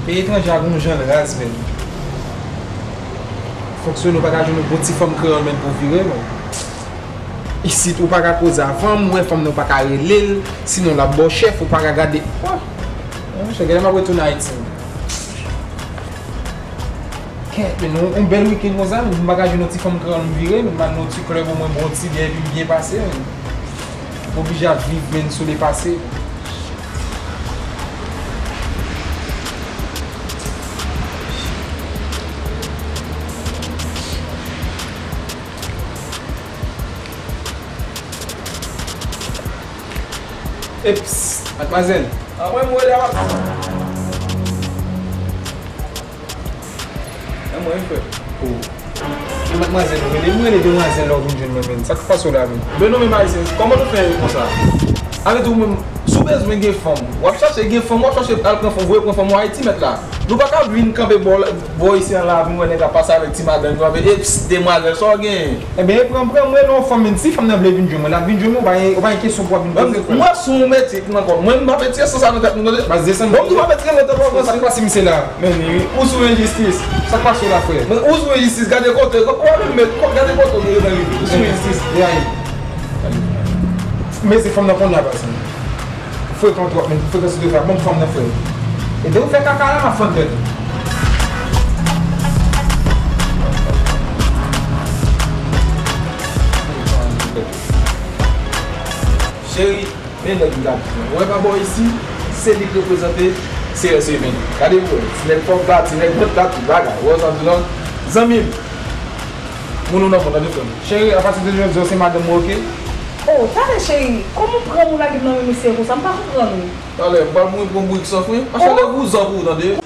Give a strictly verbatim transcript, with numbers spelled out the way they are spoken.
Peyi etranje a gon jan l raz, menn. Fonksyone, ou pa ka jwenn yon bon ti fanm kreyòl, menn, pou vire, menn. Isit, ou pa ka koze avan m, ou wè fanm nan, ou pa ka rele l, sinon l ap ba w chèf, ou pa ka gade. Wah! Monchè, genlè m ap retounen Ayiti, menn. Kèt, menn, yon, yon bèl wikenn konsa, menn, m pa ka jwenn yon ti fanm kreyòl m vire, menn, m al nan yon ti klèb omwen bwè yon ti bè epi m byen pase, menn. M oblije ap viv, menn, sou le pase. Eps, madmwazèl. A mwen, mwen la. E mwen, frè. Oh. Madmwazèl, ou rele m, rele demwazèl lè w vin jwenn mwen, menn. Sa k pase w la, menn? Ben non, men ayisyen, kòman nou fè konsa? Avèk ou menm, si w bezwen gen fanm, w ap chache gen fanm, w ap chache al pran fanm, voye pran fanm ou Ayiti, mèt la. Nou pa ka vin kanpe bò, bò isi an la, vin wè nèg ap pase avèk ti madanm yo, avèk, eps, demwazèl, sa w genyen? Ebyen, e pran, pran, mwen, non, fanm, menn, si fanm nan vle vin jwenn mwen, l ap vin jwenn mwen, ou pa gen, ou pa gen kesyon pou w ap vin poze, frè. Mwen sou yon metye ki nan kò m. Mwen, m ap retire sans sa nan tèt mwen, tande? Baz, desann. Bon, m di m ap retire nan tèt mwen, sa k pase misye la? Men, ou sou enjistis. Sa k pase w la, frè? Men, ou sou enjistis, gade kote, ou pa menm met, gade kote ou gentan rive. Ou sou enjistis. E ayi. Mezi fanm nan kounye a, baz. Frekan twòp, menn, frekan sou de fwa. Bon, fanm nan, frè. E de ou fè kaka la, m ap fann tèt ou. Cheri, men nèg m t ap di w. Ou wè pa bò isi, se li k reprezante C S E, menn. Gade pou wè, ti nèg fòk la, ti nèg vant la, tout bagay. Ou wè sa m di w lan? Zanmi m, moun ou nan mond, tande frè m. Cheri, apati de jodi a, w se madanm mwen, oke? Oh, talè cheri, kòman w pran m ou lage m nan men mesye konsa? M pa konprann ou. Talè, m pral mouri pou yon bourik san fren. Machalè, vouzan pou ou, tande.